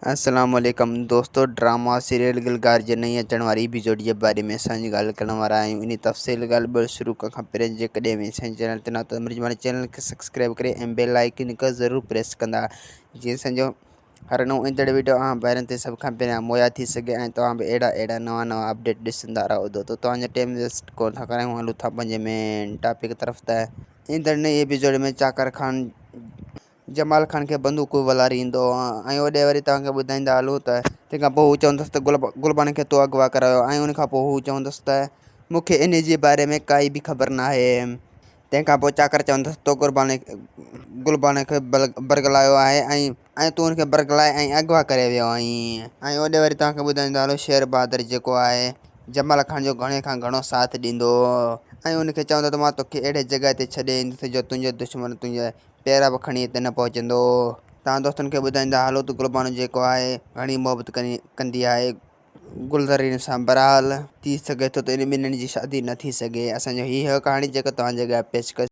السلام عليڪم دوستو ڊراما سيريل گلگار جي نئين اچڻ واري ايپيسوڊ جي باري ۾ اسان جي ڳالهه ڪرڻ وارا آهيون انهي تفصيل ڳالهه ٻولهه شروع ڪرڻ کان پهرين جيڪڏهن اوهين اسان جي چينل تي نوان ته مهرباني چينل کي سبسڪرائب ڪري ۽ بيل آئيڪن کي ضرور پريس ڪندا جيئن اسان جو هر نئون ايندڙ ويڊيو اوهان ڀائرن تي سڀ کان پهريان مهيا ٿي سگهي ۽ توهان به اهڙا اهڙا نوان نوان اپڊيٽ ڏسندا رهو دوستو توهان جو ٽيم ويسٽ ڪون ٿا ڪرايون هلون ٿا پنهنجي مين ٽاپڪ طرف ته ايندڙ نئين ايپيسوڊ ۾ چاڪر خان جمال خان کي بندوقون ولاريندو ۽ اوڏي وري توهان کي ٻڌائيندا هلون ته تنهن کان پوء هو چوندس ته گلبانو کي تو اغوا ڪرايو ۽ ان کان پوء هو چوندس ته مون کي انهي جي باري ۾ ڪائي به خبر ناهي تنهن کان پوء چاڪر چوندس تو گلبانو کي برغلايو آهي ۽ ۽ تون ان کي برغلائي ۽ اغوا ڪري ويو آهين. ۽ اوڏي وري توهان کي ٻڌائيندو هلو شير بهادر جيڪو آهي جمال خان جو گهڻي کان گهڻو ساٿ ڏيندو ۽ ان کي چوندو ته مان توکي اهڙي جڳهه تي ڇڏي ايندس جو تنهنجو دشمن تنهنجا پيرا به کڻي هتي نه پهچندو. توهان دوستن کي ٻڌائيندا هلو ته گلبانو جيڪو آهي گهڻي محبت ڪندي آهي گلزرين سان بهرحال ٿي سگهي ٿو ته انهن ٻنهين جي شادي نه ٿي سگهي. اسان جو هي هيو ڪهاڻي جيڪا توهان جي اڳيان پيش ڪئي.